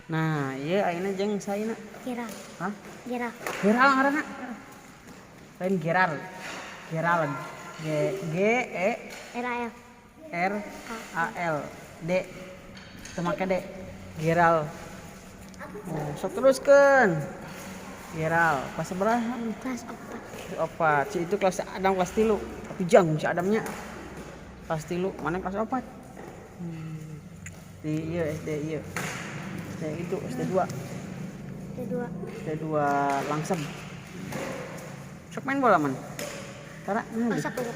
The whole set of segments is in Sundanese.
Nah, ieu ayeuna jeung saina? Gerald. Hah? Gerald. Gerald ngaranna. Lain Gerard. Gerald. G G E R A L. R A L D. Teu make D. Gerald. Oh, sok teruskeun. Gerald, kelas sabaraha? Kelas 4. Kelas 4. Si itu kelas Adam kelas 3. Tapi janggung si Adamnya. Kelas 3, mana kelas 4? Di ieu SD ieu. SD itu SD 2. SD 2. SD 2 Langsem. Sok main bola man? Tara, nah, di. Masak dulu.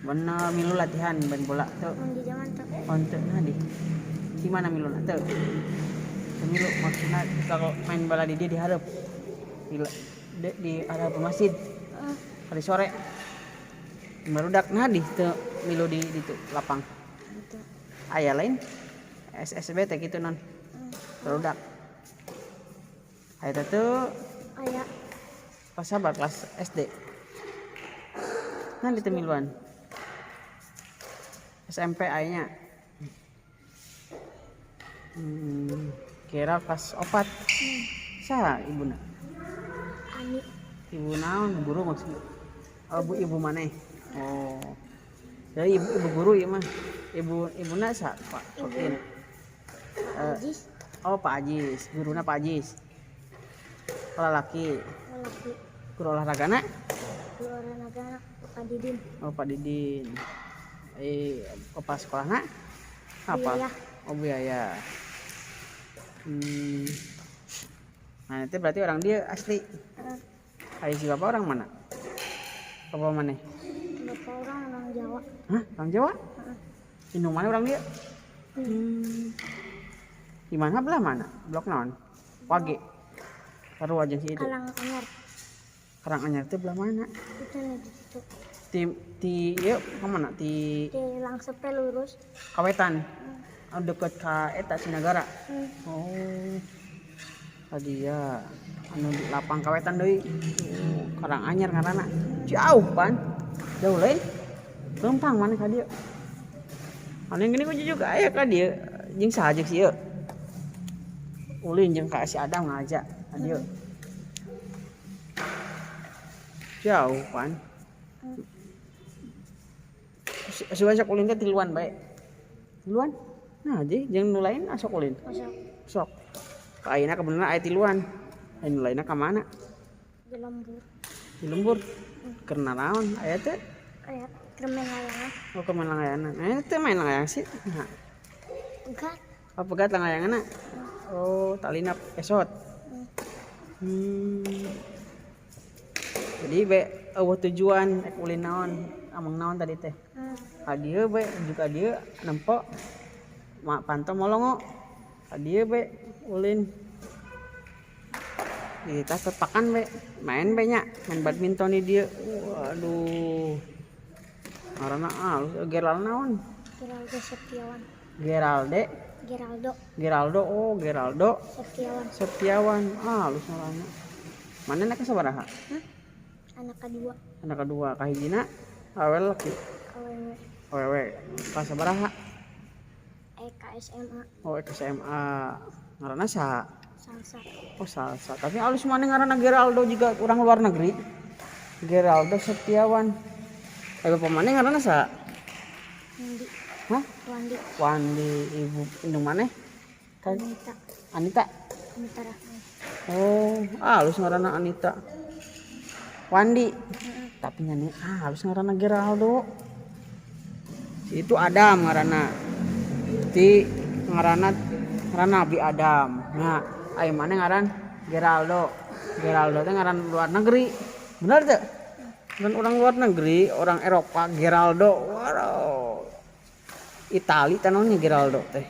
Bener milu latihan main bola tuh. Mun di zaman tuh. Untuk nah di. Di mana milu tuh? Milu maksudnya kalau main bola di dia diharap. Di arah masjid. Hari sore. Barudak nah di teu milu di tuh lapang. Gitu. Aya lain SSB teh gitu non. Barudak. Aya teh tuh Aya. Kelas apa? Kelas SD. Nah di teu miluan. SMP aya. Kira kelas 4. Saha ibuna? Ani. Ibu naon? Guru maksudnya. Oh, bu ibu maneh. Oh. Jadi ibu guru ieu mah. Ibu ibuna sa Pak? Ibu. Ieu. Pak Ajis. Oh, Pak Ajis, guruna Pak Ajis. Laki. Laki. Guru olahragana? Guru olahraga Pak Didin. Oh, Pak Didin. Eh, kepala sekolahna? Apa? Biaya. Oh, biaya. Nah, itu berarti orang dia asli. Heeh. Ai si bapak orang mana? Bapak mana? Bapak orang orang Jawa. Hah? Orang Jawa? Heeh. Indung mana orang dia? Hmm. Di mana belah mana? Blok naon? Wage. Baru aja sih itu. Karang Anyar. Karanganyar itu belah mana? Itu nih di situ. Ti ti ieu ka mana? Ti Di langsung lurus. Kawetan. Oh, deket ka eta Sinagara. Hmm. Oh. Tadi ya anu di lapang Kawetan deui. Oh, Karanganyar ngaranna. Jauh pan. Jauh lain. Lempang mana ka dieu? Anu gini ku juga aya ka dieu jeung saha jeung si ieu. Ulin jeung ka si Adam ngajak ka dieu. Jauh pan. Si sok ulin teh tiluan bae. Tiluan? Nah, jeung nu lain asok ulin. Masuk. Sok. Ka ayeuna kebenaran aya tiluan. Aya nu lainna ka mana? Di lembur. Di lembur. Keur naon aya teh? Aya keur main layangan. Oh, keur main layangan. Aya teh main layang sih. Nah. Pegat. Oh, pegat layanganna. Oh, talina pesot. Jadi be eueuh tujuan ek ulin naon, ameng naon tadi teh. Ka dieu be juga dieu nempo mak panto molongo. Ka dieu be ulin. Di tas tepakan be, main be nya, main badminton di dieu. Waduh. Ngaranna alus Gerald naon? Geraldo Septiawan. Geralde. Geraldo. Geraldo, oh Geraldo Septiawan. Septiawan. Ah, alus ngaranna. Mana anak sabaraha? Hah? Anak kedua. Anak kedua kahijina awewe laki. Awewe. Awewe. Kelas sabaraha? EK SMA. Oh, EK SMA. Ngaranna saha? Salsa. Oh, Salsa. Tapi alus mana ngaranna Geraldo juga orang luar negeri. Geraldo Septiawan. Eh, bapak mana ngaranna saha? Wandi. Hah? Wandi. Wandi, ibu indung mana? Anita. Anita. Anita Rahman. Oh, alus ngaranna Anita. Wandi. Tapi nya halus ngaranna Geraldo. Si itu Adam ngaranna. Ti ngaranna ngaran Nabi Adam. Nah, aya mana ngaran Geraldo. Geraldo teh ngaran luar negeri. Bener teh? Ngaran orang luar negeri, orang Eropa Geraldo. Wow. Itali tanahnya Geraldo teh.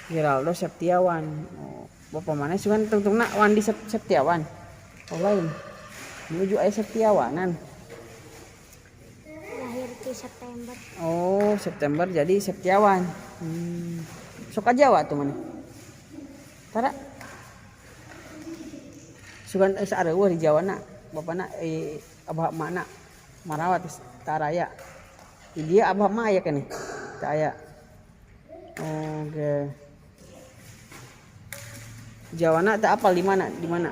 Geraldo Septiawan. Oh, bapak mana sih kan tungtungna Wandi Septiawan. Oh lain. Menuju aya Septiawanan. Lahir di September. Oh, September jadi Septiawan. Sok Jawa tuh mana? Tara. Sugan sareueuh di Jawa na. Bapana abah makna marawat taraya. Di dia abah mah aya keneh. Teu aya. Oke. Jawana tak apal di mana? Di mana?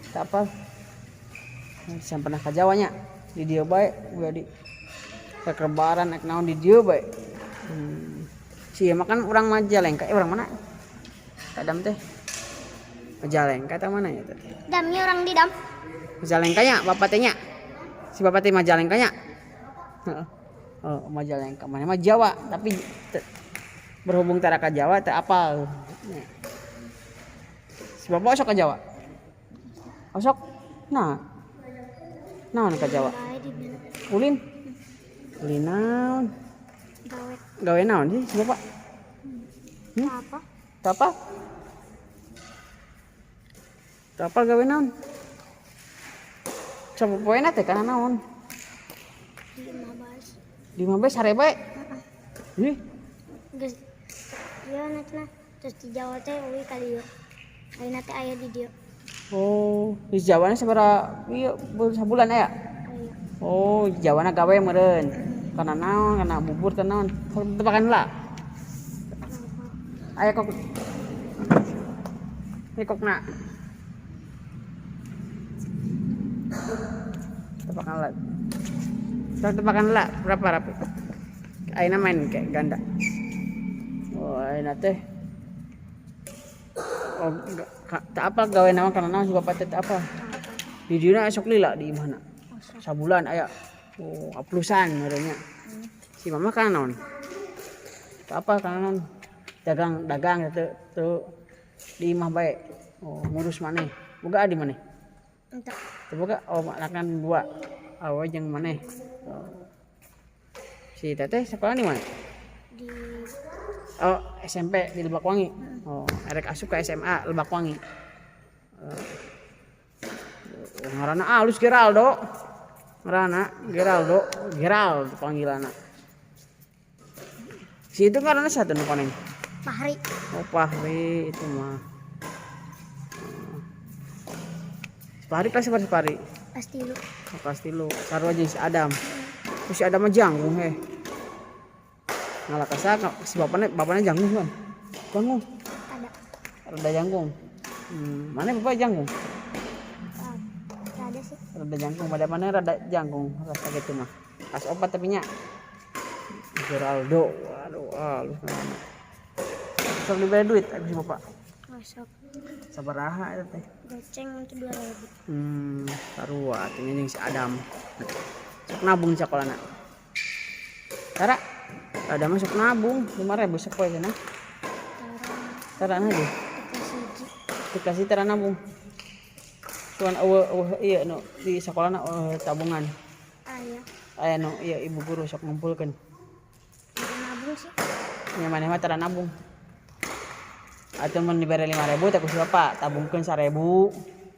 Tak apal. Saya pernah ke Jawanya. Di dieu bae udah di rek lebaran rek naon di dieu bae. Si ieu mah kan urang Majalengka, urang mana? Kadam teh. Majalengka teh mana ya teh? Damnya orang di dam. Majalengka nya bapak teh nya. Si bapak teh Majalengka nya. Heeh. Oh, Majalengka. Mana mah Jawa, tapi berhubung tara ka Jawa teh apal. Nya. Si bapak osok ka Jawa. Osok. Nah. Naon ka Jawa? Ulin. Ulin naon? Gawe. Gawe naon sih si bapak? Apa? Teu apa? Teu apa gawe naon? Sapopoena teh kana naon? Di Mabas. Di Mabes sare bae. Ih, Geus ieu na cenah. Terus di Jawa teh euy ka dieu. Ayeuna teh aya di dieu. Oh, di Jawana sabaraha ieu sabulan aya? Aya. Oh, di Jawana gawe meureun. Kana naon? Kana bubur teh naon? Sok tepakan heula. Aya kok. Ini kokna. Tepakan heula. Sok tepakan heula, berapa rapi? Ayeuna main kayak ganda. Oh, ayeuna teh. Oh, tak apa gawe naon kana naon juga bapak teh tak apa. Di dieu esok lila di imahna. Sabulan aya. Oh, aplusan meureunnya. Si mama kana naon? Tak apa kana naon? Dagang dagang teu teu di imah bae. Oh, ngurus maneh. Boga adi maneh? Entah. Teu boga? Oh, anakan dua. Awewe jeung maneh. Oh. Si teteh sekolah di mana? Di Oh, SMP di Lebakwangi. Oh, erek asup ke SMA Lebakwangi. Ngaranna alus Geraldo. Ngaranna Geraldo, Gerald panggilanna. Si itu ngaranna satu nu koneng. Fahri. Oh, Fahri itu mah. Fahri kelas berapa Fahri? Kelas 3. Oh, kelas 3. Sarua jeung si Adam. Oh, si Adam mah janggung heh. Ngalah ka si bapaknya janggung kan? Janggung. Ada. Rada janggung. Mana bapak janggung? Ada sih. Rada janggung, pada mana rada janggung rasa gitu mah. Kelas 4 tapi nya. Geraldo, waduh, halus ngaranna. Sok diberi duit aku si bapak. Masuk. Sabaraha eta teh? Goceng itu 2000. Sarua atuh nya jeung si Adam. Sok nabung sakolana. Tara, Adam masuk nabung 5000 sapoe cenah. Tara. Tara na ge. Dikasih hiji. Dikasih tara nabung. Cuman eueuh eueuh ieu nu di sakolana eueuh tabungan. Aya. Aya nu ieu ibu guru sok ngumpulkeun. Tara nabung sih. Nya maneh mah tara nabung. Atuh mun dibere 5000 teh ku si bapak tabungkeun 1000,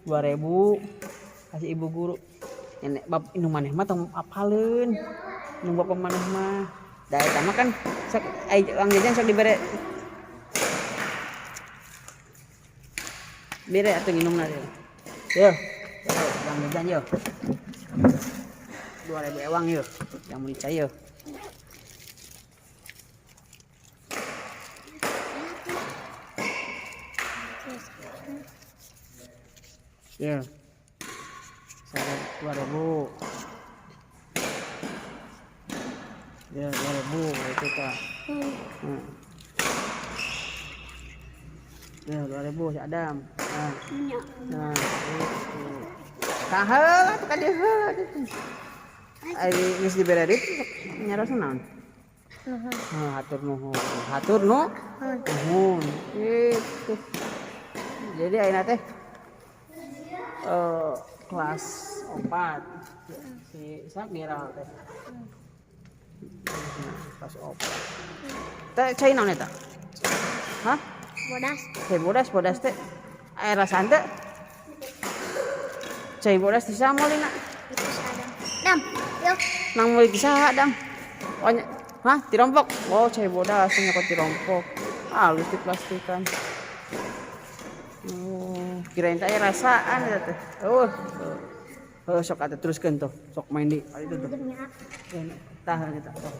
2000 kasih ibu guru. Nenek bab nu maneh mah tong apaleun. Nu bapak maneh mah. Da eta mah kan sok ai uang jajan sok dibere. Bere atuh nginumna teh. Yo, yo, uang jajan yo. 2000 ewang yo, yang meuli cai yo. Ya. 2000. Ya, 2000 itu ta. Ya, 2000 si Adam. Nah. Nya. Nah, itu. Tah heula tuh ka dieu heula gitu. Ari geus dibere duit nyarosna naon? Nuhun. Heuh, hatur nuhun. Hatur nuhun. Gitu. Jadi ayeuna teh kelas 4 si sak Gerald teh. Kelas 4. Teh cai naon eta? Hah? Bodas. Cai bodas, bodas teh. Aya rasaan teh? Cai bodas teh saha meulina? Itu si Adam. Dam, yo. Nang meuli ti saha, Dam? Oh, nya. Hah, tirompok? Oh, cai bodas nya kok tirompok. Halus diplastikan. Oh, kirain teh aya rasaan eta teh. Oh. Oh, sok atuh teruskeun tuh. Sok main di itu tuh. Nya. Tah eta sok.